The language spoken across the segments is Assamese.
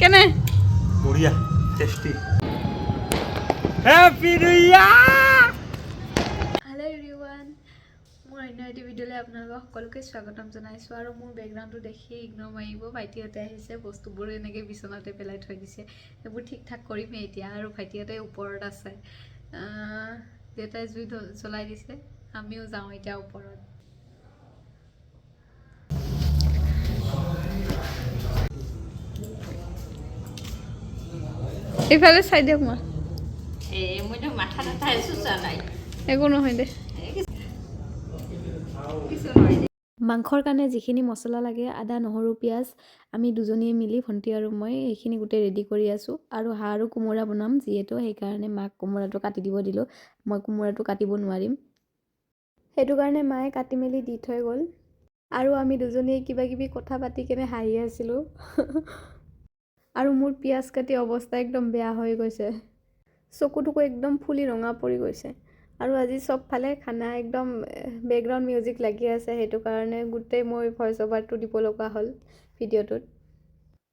কেনে? বঢ়িয়া, tasty. Happy new year! Hello everyone, মোৰ অন্য এটি ভিডিঅ'লৈ আপোনালোকক সকলোকে স্বাগতম জনাইছোঁ। আৰু মোৰ বেকগ্ৰাউণ্ডটো দেখি ইগন'ৰ মাৰিব, ভাইটিহঁতে আহিছে, বস্তুবোৰ এনেকৈ বিচনাতে পেলাই থৈ দিছে। সেইবোৰ ঠিক ঠাক কৰিমেই এতিয়া। আৰু ভাইটিহঁতে ওপৰত আছে। দেউতাই জুই জ্বলাই দিছে। আমিও যাওঁ এতিয়া ওপৰত। এইফালে চাই দিয়ক মা। এই মইতো মাথা চাথা চোচা নাই। একো নহয় দে। কিছু নহয় দে। মাংসৰ কাৰণে যিখিনি মছলা লাগে, আদা, নহৰু, পিঁয়াজ, আমি দুজনীয়ে মিলি, ভণ্টি আৰু মই, সেইখিনি গোটেই ৰেডি কৰি আছোঁ। আৰু হাঁহ আৰু কোমোৰা বনাম যিহেতু, সেইকাৰণে মাক কোমোৰাটো কাটি দিব দিলোঁ। মই কোমোৰাটো কাটিব নোৱাৰিম, সেইটো কাৰণে মায়ে কাটি মেলি দি থৈ গ'ল। আৰু আমি দুজনীয়ে কিবা কিবি কথা পাতি কেনে হাঁহি আছিলোঁ। আৰু মোৰ পিঁয়াজ কাটি অৱস্থা একদম বেয়া হৈ গৈছে, চকু টকু একদম ফুলি ৰঙা পৰি গৈছে। আৰু আজি চবফালে খানা, একদম বেকগ্ৰাউণ্ড মিউজিক লাগি আছে, সেইটো কাৰণে গোটেই মই ভইচ অভাৰটো দিব লগা হ'ল ভিডিঅ'টোত।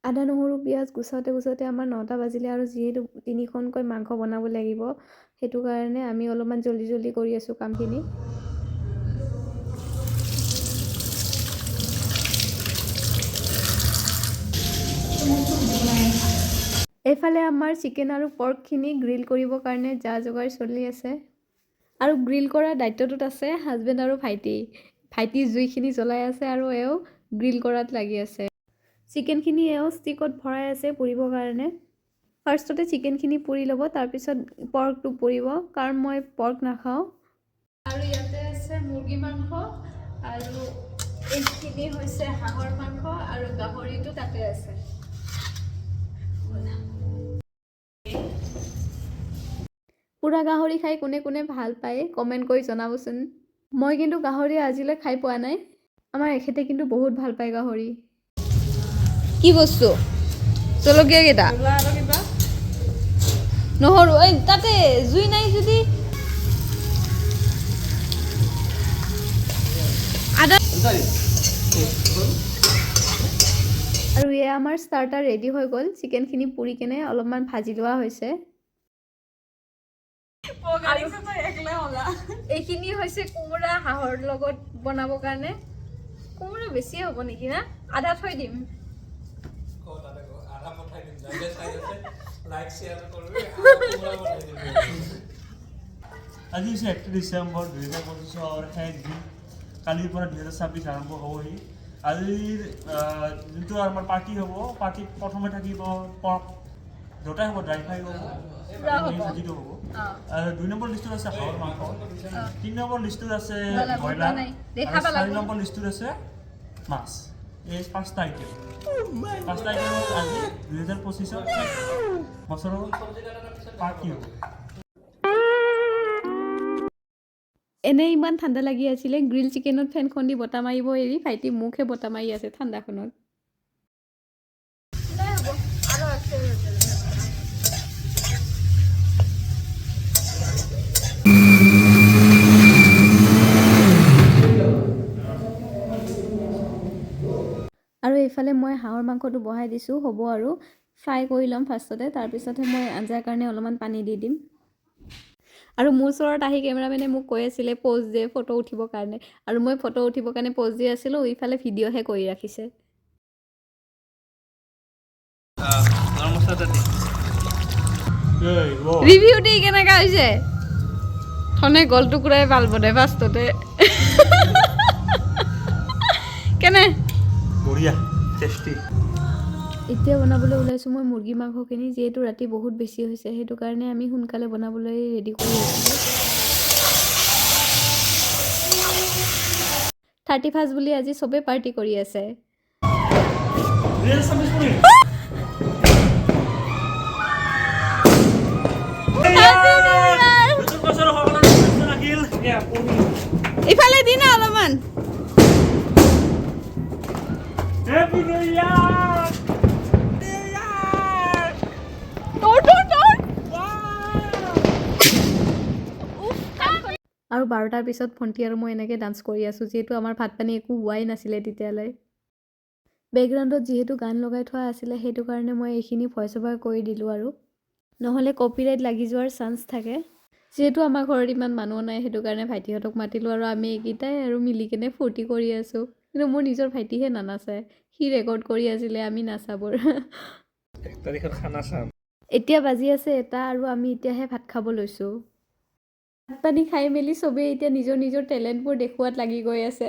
আদা, নহৰু, পিঁয়াজ গুচাওঁতে গুচাওঁতে আমাৰ 9টা বাজিলে। আৰু যিহেতু তিনিখনকৈ মাংস বনাব লাগিব, সেইটো কাৰণে আমি অলপমান জল্দি জল্দি কৰি আছোঁ কামখিনি। এইফালে আমাৰ চিকেন আৰু পৰ্কখিনি গ্ৰিল কৰিবৰ কাৰণে যা যোগাৰ চলি আছে। আৰু গ্ৰিল কৰা দায়িত্বটোত আছে হাজবেণ্ড আৰু ভাইটি। ভাইটি জুইখিনি জ্বলাই আছে আৰু এওঁ গ্ৰিল কৰাত লাগি আছে। চিকেনখিনি এওঁ ষ্টিকত ভৰাই আছে পুৰিবৰ কাৰণে। ফাৰ্ষ্টতে চিকেনখিনি পুৰি ল'ব, তাৰপিছত পৰ্কটো পুৰিব, কাৰণ মই পৰ্ক নাখাওঁ। আৰু ইয়াতে আছে মুৰ্গী মাংস আৰু এইখিনি হৈছে হাঁহৰ মাংস আৰু গাহৰিটো তাতে আছে। পোৰা গাহৰি খাই কোনে কোনে ভাল পায়, কমেণ্ট কৰি জনাবচোন। মই কিন্তু গাহৰি আজিলৈ খাই পোৱা নাই। আমাৰ এখেতে কিন্তু বহুত ভাল পায় গাহৰি। কি বস্তু? জলকীয়া কেইটা, নহৰু। এই তাতে জুই নাই যদি আদা। আৰু এয়া আমাৰ ষ্টাৰ্টাৰ ৰেডি হৈ গ'ল। চিকেনখিনি পুৰি কেনে অলপমান ভাজি লোৱা হৈছে। এইখিনি হৈছে কোমোৰা, হাঁহৰ লগত বনাবৰ কাৰণে। কোমোৰা বেছিয়ে হ'ব নেকি না আধা থৈ দিম? আধা পঠাই দিম। যাতে চাই আছে, লাইক শ্বেয়াৰ কৰবি। আজি হৈছে 31 ডিচেম্বৰ 2025ৰ শেষ দিন। কালিৰ পৰা 2026 আৰম্ভ হ'বহি। আজিৰ যোনটো আমাৰ পাৰ্টি হ'ব, পাৰ্টিত প্ৰথমে থাকিব পৰ্ক, দুটাই হ'ব, ড্ৰাই ফ্ৰাই হ'ব, পুৰা হ'ব। ভাজিটো হ'ব। আৰু 2 নম্বৰ লিষ্টত আছে হাঁহৰ মাংস, 3 নম্বৰ লিষ্টত আছে বলা, ব্ৰইলাৰ বনোৱা নাই। আৰু দেখাব চাৰি লাগিব। নম্বৰ লিষ্টত আছে মাছ। এই পাঁচটা আইটেম, পাঁচটা আইটেমত আজি 2025ৰ শেষ বছৰৰ পাৰ্টি হ'ব। এনেই ইমান ঠাণ্ডা লাগি আছিলে, গ্ৰিল চিকেনত ফেনখন দি বতাহ মাৰিব এৰি ভাইটি মোকহে বতাহ মাৰি আছে ঠাণ্ডাখনত। আৰু এইফালে মই হাঁহৰ মাংসটো বহাই দিছোঁ, হ'ব আৰু ফ্ৰাই কৰি ল'ম ফাৰ্ষ্টতে, তাৰপিছতহে মই আঞ্জাৰ কাৰণে অলপমান পানী দি দিম। আৰু মোৰ ওচৰত আহি কেমেৰামেনে মোক কৈ আছিলে প'জ দে ফটো উঠিবৰ কাৰণে। আৰু মই ফটো উঠিবৰ কাৰণে প'জ দি আছিলোঁ, ইফালে ভিডিঅ'হে কৰি ৰাখিছে। গৰম মছলা এটা দি। ৰিভিউ দি কেনেকুৱা হৈছে? ধনে গল টুকুৰাই ভাল বনাই ফাৰ্ষ্টতে। কেনে? বঢ়িয়া, টেষ্টি। এতিয়া বনাবলৈ ওলাইছোঁ মই মুৰ্গী মাংসখিনি। যিহেতু ৰাতি বহুত বেছি হৈছে, সেইটো কাৰণে আমি সোনকালে বনাবলৈ ৰেডি কৰি আছিলোঁ। 31 বুলি আজি চবেই পাৰ্টি কৰি আছে। 2026 পৰিল। নতুন বছৰৰ সকলোৰে শুভেচ্ছা থাকিল। ইফালে দি না অলপমান। Happy new year! New year! তোৰ তোৰ তোৰ। আৰু 12টাৰ পিছত ভণ্টি আৰু মই এনেকৈ ডান্স কৰি আছোঁ, যিহেতু আমাৰ ভাত পানী একো হোৱাই নাছিলে তেতিয়ালৈ। বেকগ্ৰাউণ্ডত যিহেতু গান লগাই থোৱা আছিলে, সেইটো কাৰণে মই এইখিনি ভইচ অভাৰ কৰি দিলোঁ আৰু নহ'লে কপিৰাইট লাগি যোৱাৰ চান্স থাকে। যিহেতু আমাৰ ঘৰত ইমান মানুহ নাই, সেইটো কাৰণে ভাইটিহঁতক মাতিলোঁ আৰু আমি এইকেইটাই আৰু মিলি কেনে ফূৰ্তি কৰি আছোঁ। কিন্তু মোৰ নিজৰ ভাইটিহে নানাচে, সি ৰেকৰ্ড কৰি আছিলে আমি নাচাবোৰ। 1 তাৰিখৰ খানা চাম। এতিয়া বাজি আছে 1টা আৰু আমি এতিয়াহে ভাত খাব লৈছোঁ। ভাত পানী খাই মেলি চবেই এতিয়া নিজৰ নিজৰ টেলেণ্টবোৰ দেখুওৱাত লাগি গৈ আছে।